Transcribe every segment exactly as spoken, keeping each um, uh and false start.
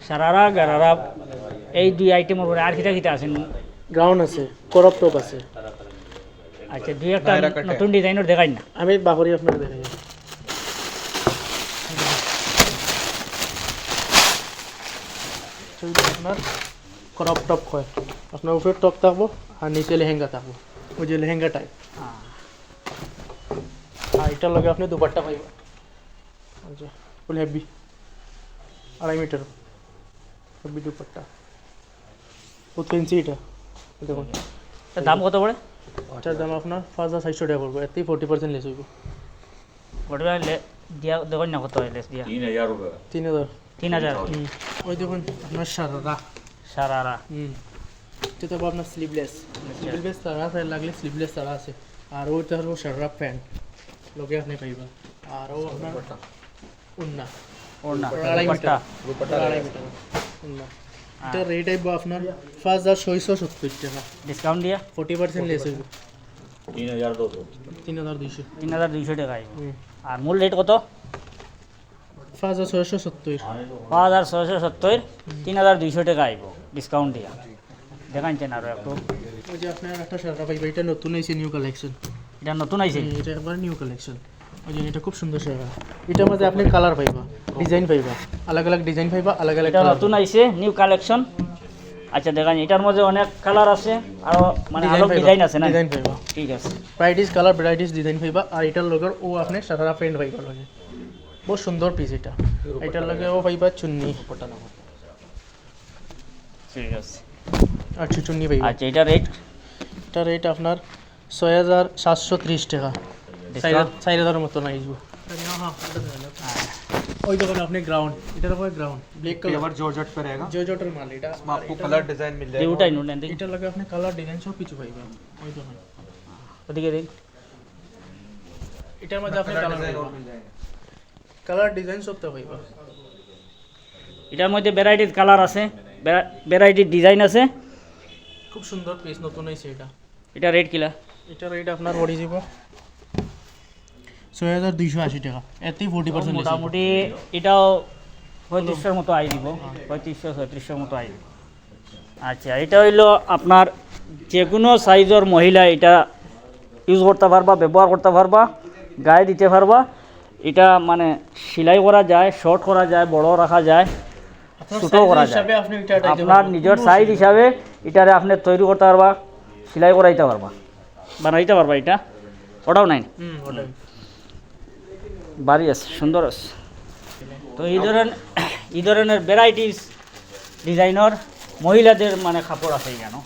সারারা, গারারা, এই দুই আইটেমর পরে আর কিতা কিতা আছে? গাউন আছে, ক্রপ টপ আছে। আচ্ছা, দুই একটা নায়রা কাটে। নতুন ডিজাইনর দেখাই না। আমি বাহরি আপনারে দেখাই। আপনার ক্রপ টপ হয়, আপনার উপরে টপ থাকবো আর নিচে লেহেঙ্গা থাকবো, ওই যে লেহেঙ্গা টাইপ। আর এটার লগে আপনি দুপাট্টা পাইবা, আচ্ছা, ফুল হেভি, আড়াই মিটার হেভি দুপাট্টা, কত ইঞ্চি এটা দেখুন। এটার দাম কত পড়ে? এটার দাম আপনার পাঁচ হাজার চারশো টাকা পড়বো, এতেই ফোর্টি পার্সেন্ট লেস হইব। ফোর্টি পার্সেন্ট লে-, দিয়া দেখুন না কত হয় লেস দিয়া। তিন হাজার রুপিয়া। তিন হাজার। তিন হাজার। হুম। ওই দেখুন আপনার সারারা। সারারা। হুম। এটা তো আপনার স্লিভলেস। আচ্ছা। স্লিভলেস তারা আছে, লাগলে স্লিভলেস তারা আছে। আর ওইটা হলো সারারা প্যান্ট, লগে আপনি পাইবা। আর ও আপনার ওন্না। ওড়না, আড়াই দুপাট্টা। মিটার। দুপাট্টা আড়াই মিটার। ওন্না। হ্যাঁ। এটা রেট আইব আপনার পাঁচ হাজার ছয়শো সত্তর টাকা। ডিসকাউন্ট দিয়া? ফোর্টি পার্সেন্ট লেস হইব। তিন হাজার দুইশো। তিন হাজার দুইশো। তিন হাজার দুইশো টাকা আইব। হুম। আর মূল রেট কত? পাঁচ হাজার ছয়শো সত্তর। পাঁচ হাজার ছয়শো সত্তর, তিন হাজার দুইশো টাকা আইব ডিসকাউন্ট দিয়া। দেখাইছেন আরো একটু। ওই যে আপনার একটা সারারা পাইবা, এটা নতুন আইছে, নিউ কালেকশন। এটা নতুন আইছে? হুম, এটা একবার নিউ কালেকশন। ওই যে এটা খুব সুন্দর সারারা। এটার মাঝে আপনি কালার পাইবা, ডিজাইন পাইবা, আলাদা আলাদা ডিজাইন পাইবা, আলাদা আলাদা এটা কালার। নতুন আইছে, নিউ কালেকশন। আচ্ছা, দেখেন, এটার মধ্যে অনেক কালার আছে, আরো মানে ডিজাইন আরো পাইবা, ডিজাইন আছে না? ডিজাইন পাইবা। ঠিক আছে। ভ্যারাইটিস কালার, ভ্যারাইটিস ডিজাইন পাইবা। আর এটার লগে ও আপনি সারারা প্যান্ট পাইবা লগে। বহুত সুন্দর পিস এটা। এটার লগে ও পাইবা চুন্নি। ঠিক আছে। আচ্ছা, চুন্নি পাইবা। আচ্ছা, এটা রেট? এটা রেট আপনার ছয় হাজার সাতশো ত্রিশ টাকা। ডিসকাউন্ট? চার হাজার, চার হাজারের মতো নাই। ওই দেখুন আপনি গ্রাউন্ড, এটার উপরে ground, black colour. Pure georgette पे रहेगा। জর্জেটের মাল এটা। इसमें आपको कलर डिजाइन मिल जाएगा। ডিউটাই নুন দেন। এটার লগে আপনি কালার ডিজাইন সব কিছু পাইবা। ওই দেখুন। ওদিকে দেখ। এটার মধ্যে আপনি कलर কালার डिजाइन পাইবা। और मिल जाएगा। কালার ডিজাইন সবটা পাইবা। এটার মধ্যে ভ্যারাইটির কালার আছে, ভ্যারা-, ভ্যারাইটির ডিজাইন আছে। খুব সুন্দর পিস, নতুন আইছে এটা। এটা রেট কিলা? এটা রেট আপনার পড়ি দিব ছয় হাজার দুইশো আশি টাকা, এতেই ফোর্টি পার্সেন্ট। মোটামুটি এটাও পঁয়ত্রিশশোর মতো আই দিব, পঁয়ত্রিশশো ছয়ত্রিশশোর মতো আই দিব। আচ্ছা, এটা হইলো আপনার যে কোনো সাইজর মহিলা এটা ইউজ করতে পারবা, ব্যবহার করতে পারবা, গায়ে দিতে পারবা। এটা মানে সেলাই করা যায়, শর্ট করা যায়, বড় রাখা যায়, আপনার ছোটও সাইজ করা যায়। হিসাবে আপনি এটা এটা আপনার করবেন। নিজের কোনো সাইজ অসুবিধা হিসাবে এটারে আপনি তৈরি করতে পারবা, সেলাই করাইতে পারবা, বানাইতে পারবা এটা। ওটাও নাই? হুম, ওটাই। ভারী আছে, সুন্দর আছে। তো এই ধরন-, এই ধরনের ভ্যারাইটিস ডিজাইনর মহিলাদের মানে কাপড় আছে এখানে।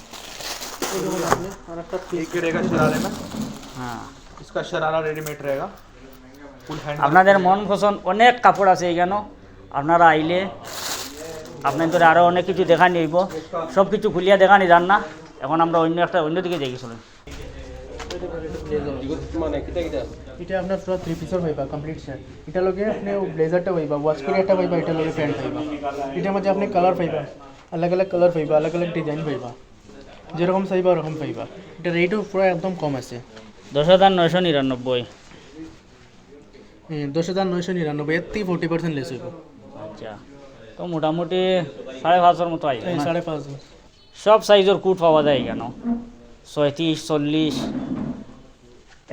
এই দেখুন আপনি, আর একটা एक रहेगा शरारे में। হ্যাঁ। इसका शरारा रेडीमेड रहेगा। ফুল হ্যান্ড আপনাদের মন পছন্দ অনেক কাপড় আছে এখানে। আপনারা আইলে আপনাদের আরও অনেক কিছু দেখানি অইব। সব কিছু খুলিয়া দেখানি যার না। এখন আমরা অন্য একটা, অন্যদিকে যাই, চলেন। মানে কিতা কিতা আছে? এটা আপনার পুরো থ্রি পিসর পাইবা, কমপ্লিট সেট। এটা লগে আপনি ব্লেজারটা পাইবা, ওয়াশ করে একটা পাইবা, এটা লগে প্যান্ট পাইবা। এটার মধ্যে আপনি কালার পাইবা, আলাদা আলাদা কালার পাইবা, আলাদা আলাদা ডিজাইন পাইবা, যেরকম চাইবা ওরকম পাইবা। এটা রেটও পুরো একদম কম আছে। দশ হাজার নয়শো নিরানব্বই। হ্যাঁ, দশ হাজার নয়শো নিরানব্বই, এর থেকে ফোর্টি পার্সেন্ট লেস হইব। আচ্ছা, তো মোটামুটি সাড়ে পাঁচশোর মতো আইব এই না? সাড়ে পাঁচ। সব সাইজর কোট পাওয়া যায় এখানে, ছয়ত্রিশ, চল্লিশ,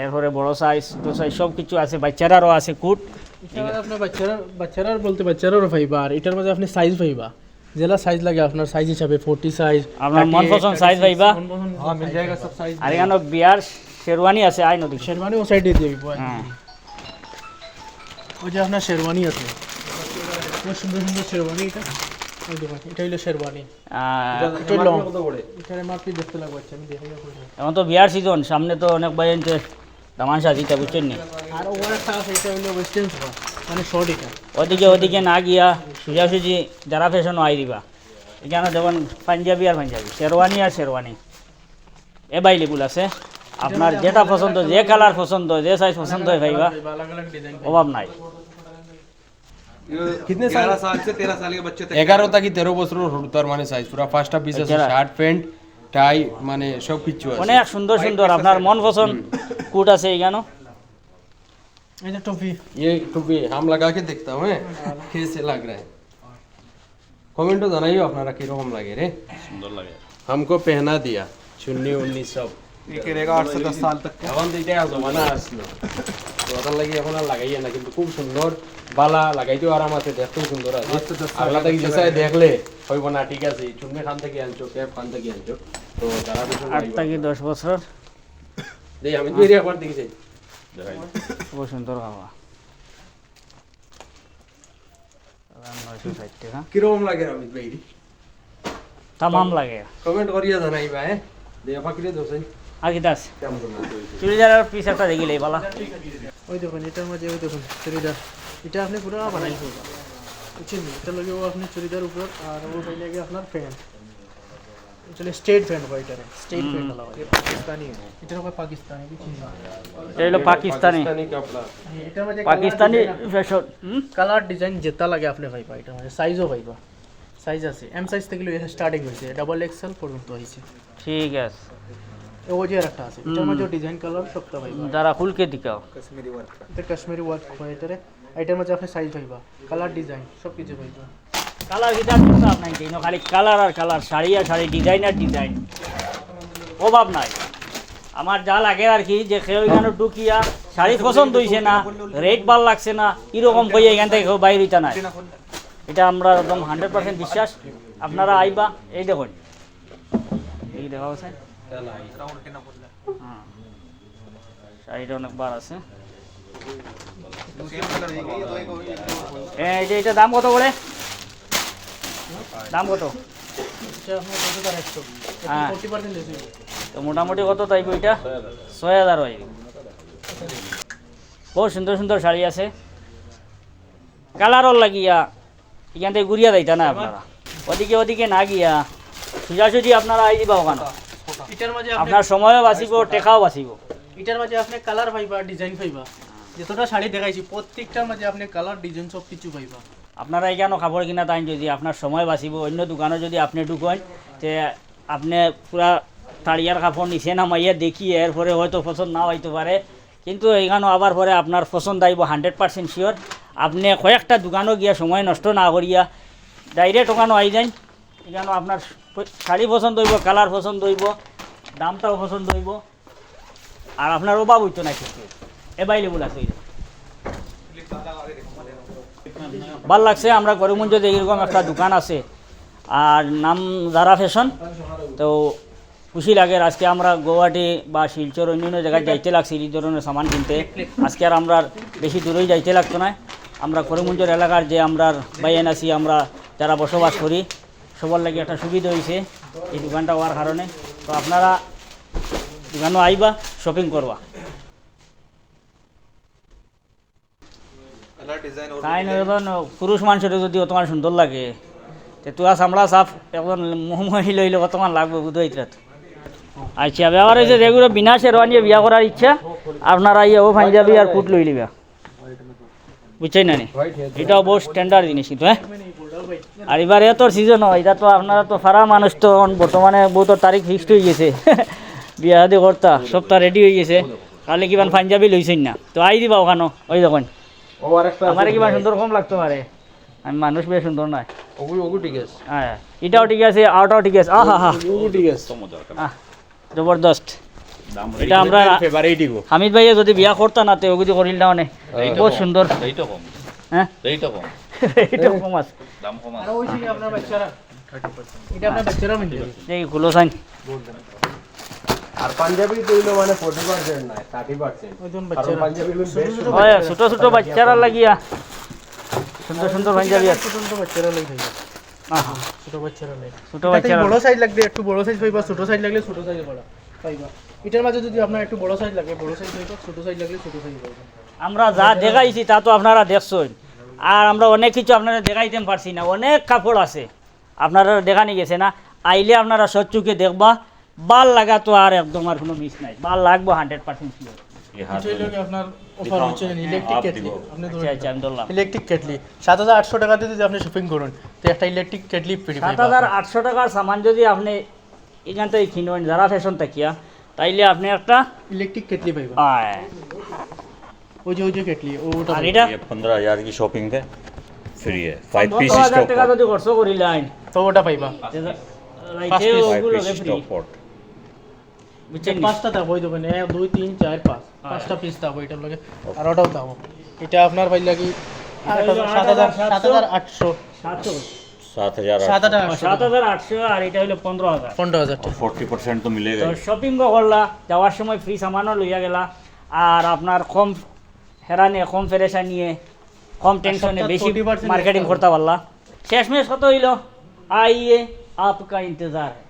এরপরে বড় সাইজ, ছোট সাইজ, সব কিছু আছে। বাচ্চারারও আছে কোট। এটা আপনার বাচ্চারা, বাচ্চারা বলতে বাচ্চারারও পাইবা, আর এটার মধ্যে আপনি সাইজ পাইবা, যেটা সাইজ লাগে আপনার সাইজ হিসাবে, ফোর্টি সাইজ, আপনার মন পছন্দ সাইজ পাইবা। মন পছন্দ हाँ, मिल जाएगा सब साइज। আর এখানে বিয়ার শেরওয়ানি আছে, আইন ওদিকে। শেরওয়ানি ও সাইডে দিয়ে দিব। হ্যাঁ। ওই যে আপনার শেরওয়ানি আছে, খুব সুন্দর সুন্দর শেরওয়ানি এটা। ওই দেখুন, এটা হইলো শেরওয়ানি। আহ, এটা এটা হইলো MRP কত পড়ে? এটার এমআরপি দেখতে লাগবে, আচ্ছা, আমি দেখাই আপনাকে। এখন তো বিয়ার সিজন, সামনে তো অনেক ভাই আনতে দামান সাজিটা, বুঝছেন নি? আর ওর একটা আছে, এটা হইলো ওয়েস্টার্ন সোফা, মানে শর্ট এটা। ওদিকে, ওদিকে না গিয়া সোজাসুজি যারা ফ্যাশন আই দিবা। এখানে দেখুন পাঞ্জাবি আর পাঞ্জাবি, শেরওয়ানি আর শেরওয়ানি। অ্যাভেইলেবল আছে। আপনার যেটা পছন্দ, যে কালার পছন্দ, যে সাইজ পছন্দ হয় পাইবা, আলাদা আলাদা ডিজাইন। অভাব নাই। कितने साल? ग्यारह साल से तेरह साल के बच्चे तक। এগারো থাকি তেরো বছরর হুরুতার মানে সাইজ, পুরা ফার্স্ট পিস আছে, এছাড়া শার্ট, প্যান্ট, টাই, মানে সব কিছু আছে। অনেক সুন্দর সুন্দর আপনার মন পছন্দ কোট আছে এখানে। এই যে টুপি। ये टोपी हम लगा के देखता हूँ, हैं? कैसे लग रहा है? কমেন্টো জানাইও আপনারা কিরকম লাগে রে। সুন্দর লাগে। হামকো পেহনা দিয়া, চুন্নি উন্নি সব। ये करेगा आठ से दस साल तक का। এখন তো ইটা জমানা আসলো, তো ওটার লাগি এখন আর লাগাইয়া না, কিন্তু খুব সুন্দর, বালা, লাগাইতেও আরাম আছে, দেখতেও সুন্দর আছে। আচ্ছা, আচ্ছা, আগলা থাকি আচ্ছা, যেসাই দেখলে কইবো না, ঠিক আছে, চুন্নি খান থাকি আনছো, ক্যাপ খান থাকি আনছো। তো যারা কিছু আট থাকি দশ বছর। দেই, আমি তো এরিয়া একবার দেখি যাই। দেখাই। খুব সুন্দর খাওয়া। নয়শো ষাট টাকা। কিরকম লাগে রমিত ভাই? তামাম লাগে। কমেন্ট করিয়া জানাইবা, হ্যাঁ? দে, পাখিরে দোষ নাই। আর কিতা আছে? কেমন লাগে? চুড়িদারর পিস একটা দেখিলে বালা। ওই দেখুন, এটার মাঝে ওই দেখুন চুড়িদার, এটা আপনি পুরো বানাই ফেলবেন, বুঝছেন? এটা লগে ও আপনি চুড়িদার উপর, আর ও পাইলে আগে আপনার প্যান্ট, আসলে স্ট্রেট প্যান্ট হয়, এটা স্ট্রেট প্যান্ট হয়, পাকিস্তানি, এটা হয় পাকিস্তানি, বুঝছেন? এটা হইলো পাকিস্তানি। পাকিস্তানি কাপড়া। এটার মাঝে পাকিস্তানি ফ্যাশন। হুম? কালার ডিজাইন যেটা লাগে আপনি পাইবা, এটার মাঝে সাইজও পাইবা, সাইজ আছে, এম সাইজ থেকে স্টার্টিং হয়েছে, ডাবল এক্সেল পর্যন্ত হয়েছে। ঠিক আছে। ও যে আর একটা আছে, এটার মাঝে ডিজাইন কালার সবটা পাইবা। যারা খুলকে দেখাও। এটা কাশ্মীরি ওয়ার্ক হয় এটারে, এটার মাঝে আপনি সাইজ পাইবা, কালার ডিজাইন সব কিছু পাইবা। কালার কিতা আর কিতা আপনার কি? খালি কালার আর কালার, শাড়ি আর শাড়ি, ডিজাইন আর ডিজাইন, অভাব নাই। আমার যা লাগে আর কি, যে কেউ এখানে ঢুকিয়া শাড়ি পছন্দ হইছে না, রেট ভালা লাগছে না, এরকম কইয়া এখান থেকে কেউ বাইর হইতা নাই। এটা আমরা একদম হান্ড্রেড পার্সেন্ট বিশ্বাস। আপনারা আইবা, এই দেখুন, এই দেখা আছে। হ্যাঁ, শাড়িটা অনেক বার আছে। হ্যাঁ, এটা, এটা দাম কত করে? দাম কত? এটা আপনার দশ হাজার একশো, হ্যাঁ। Forty percent discount. তো মোটামুটি কত তাইব এটা? ছয় হাজার হয়। বহুত সুন্দর সুন্দর শাড়ি আছে। কালারর লাগিয়া এখান থেকে ঘুরিয়া যাইতা না আপনারা, ওদিকে ওদিকে না গিয়া সোজাসুজি আপনারা আই দিবা ওখানে। এটার মাঝে আপনি আপনার সময়ও বাঁচিব, টেকাও বাঁচিব। এটার মাঝে আপনি কালার পাইবা, ডিজাইন পাইবা, যতটা শাড়ি দেখাইছি প্রত্যেকটার মাঝে আপনি কালার ডিজাইন সব কিছু পাইবা। আপনারা এখানো কাপড় কিনা তাই যদি আপনার সময় বাঁচিব, অন্য দোকানো যদি আপনি ঢুকেন, তে আপনি পুরা তাড়িয়ার কাপড় নিচে নামাইয়া দেখিয়া এরপরে হয়তো পছন্দ না হইতে পারে, কিন্তু এখানো আবার পরে আপনার পছন্দ আইব হান্ড্রেড পার্সেন্ট শিওর। আপনি কয়েকটা দোকানো গিয়া সময় নষ্ট না করিয়া ডাইরেক্ট ওখানো আই যাইন। এখানো আপনার শাড়ি পছন্দ হইব, কালার পছন্দ হইব, দামটাও পছন্দ হইব, আর আপনার অভাব হইতো না কিছু, অ্যাভেলেবল আছে। ভালা লাগছে, আমরা করিমগঞ্জে যে এরকম একটা দোকান আছে, আর নাম জারা ফ্যাশন। তো খুশি লাগে, আজকে আমরা গুয়াহাটি বা শিলচর অন্য অন্য জায়গায় যাইতে লাগছে এই ধরনের সামান কিনতে। আজকে আর আমরা বেশি দূরেই যাইতে লাগতো না। আমরা করিমগঞ্জর এলাকার যে আমরা ভাইয়াইন আছি, আমরা যারা বসবাস করি, সবার লাগি একটা সুবিধা হইছে এই দোকানটা হওয়ার কারণে। তো আপনারা দোকানো আইবা, শপিং করবা। তাই নয়, এখন পুরুষ মানুষের যদি অতমান সুন্দর লাগে, তে তুয়া চামড়া সাফ একজন মহিলা হইলে কতমান লাগবে বুঝতে পারত। আচ্ছা, ব্যাপার হইছে যেগুলো বিনা শেরওয়ানি বিয়া করার ইচ্ছা, আপনারা ইয়ে ও পাঞ্জাবি আর কুট লই লিবা, বুঝছেন না নি? এটাও বহুত স্ট্যান্ডার্ড জিনিস কিন্তু, হ্যাঁ। আর এবার এত সিজন হয়, এটা তো আপনারা তো ফারা মানুষ তো এখন বর্তমানে বহুত তারিখ ফিক্সড হয়ে গেছে, বিয়া শাদি করতা সবটা রেডি হয়ে গেছে, খালি কিমান পাঞ্জাবি লইছেন না, তো আই দিবা ওখানো, ওই দেখুন। ও আরেকটা আছে। আমার কিমান সুন্দর কম লাগতো পারে, আমি মানুষ বেশ সুন্দর নয়। ওগু, ওগু ঠিক আছে। হ্যাঁ, এটাও ঠিক আছে, আরটাও ঠিক আছে। আহা হা, ওগু ঠিক আছে। আহ, জবরদস্ত। দাম এটা আমরা ফেভারিট ইগো। হামিদ ভাইয়ে যদি বিয়া করতা না, তে ওগুদি করিল না অনেক। রেটও বহুত কম। সুন্দর। রেটও কম। হ্যাঁ, রেটও কম। এইটাও কম আছে। দাম কম আর আছে। ওই যে আপনার বাচ্চারা, এটা আপনার বাচ্চারা মানে এই গুলো সাইন। আর পাঞ্জাবি তো হইলো মানে ফোর্টি পার্সেন্ট না, থার্টি পার্সেন্ট। ওই জন্য কারণ বাচ্চারা। পাঞ্জাবি গুলো বেশ ছোট ছোট হয়, ছোট ছোট বাচ্চারা লাগিয়া সুন্দর সুন্দর পাঞ্জাবি আছে। ছোট ছোট বাচ্চারা লাগে থাকে। আহা, ছোট বাচ্চারা লাগে। ছোট এটাতে বাচ্চারা। বড় সাইজ লাগবে, একটু বড় সাইজ পাইবা, ছোট সাইজ লাগলে ছোট সাইজ বড় পাইবা। এটার মাঝে যদি আপনার একটু বড় সাইজ লাগে, বড় সাইজ পাইবা, ছোট সাইজ লাগলে ছোট সাইজ পাইবা। আমরা যা দেখাইছি তা তো আপনারা দেখছেন, আর আমরা অনেক কিছু আপনারা দেখাইতে পারছি না, অনেক কাপড় আছে আপনারা দেখানি গেছে না, আইলে আপনারা সচ্চুকে দেখবা, বালা লাগা তো আর একদম আর কোনো মিস নাই, বালা লাগবো হান্ড্রেড পার্সেন্ট শিওর। এই হাত এটা হইলো কি আপনার অফার হচ্ছে ইলেকট্রিক হাফ কেটলি, দিব। আপনি আচ্ছা, ধরুন আচ্ছা, আমি ধরলাম। ইলেকট্রিক কেটলি সাত হাজার আটশো টাকা দিয়ে যদি আপনি শপিং করুন, তো একটা ইলেকট্রিক কেটলি ফ্রি সাত হাজার আটশো টাকার সামান যদি আপনি এখান থেকে কিনবেন যারা ফ্যাশন থাকিয়া, তাইলে আপনি একটা ইলেকট্রিক কেটলি পাইবা। আয়। ওই যে ওই যে কেটলি, ও ওটা আর পাইবা। এটা ये पंद्रह हजार की शॉपिंग है। ফ্রি। ফাইভ পিস পনেরো হাজার স্টক টাকা যদি খরচ করি লাইন, তো ওটা পাইবা। তে যা- পাঁচ লাইটেও পিস। ফাইভ ওগুলো পিস ফ্রি। স্টক পট। বুঝছেন নি? পাঁচটা থাকবো ওই দোকানে, এক, দুই, তিন, চার, পাঁচ, পাঁচটা পিস থাকবো এটার লগে। আর ওটাও থাকবো। এটা আপনার পাইলা কি? এটা হইলো সাত হাজার, সাত হাজার আটশো। সাতশো। সাত হাজার সাত হাজার আটশো। সাত হাজার আটশো আর এটা হইলো পনেরো হাজার। পনেরো হাজার টাকা। ফর্টি পার্সেন্ট তো মিলে তো গেল। শপিং করলা, যাওয়ার সময় ফ্রি সামানও লইয়া গেলা, আর আপনার কম হেরানে, কম ফেরেশানিয়ে, কম টেনশনে সপ্তাহ বেশি forty percent মার্কেটিং discount। করতে পারলা। শেষমেশ কত হইলো? আইয়ে আপকা ইন্তজার।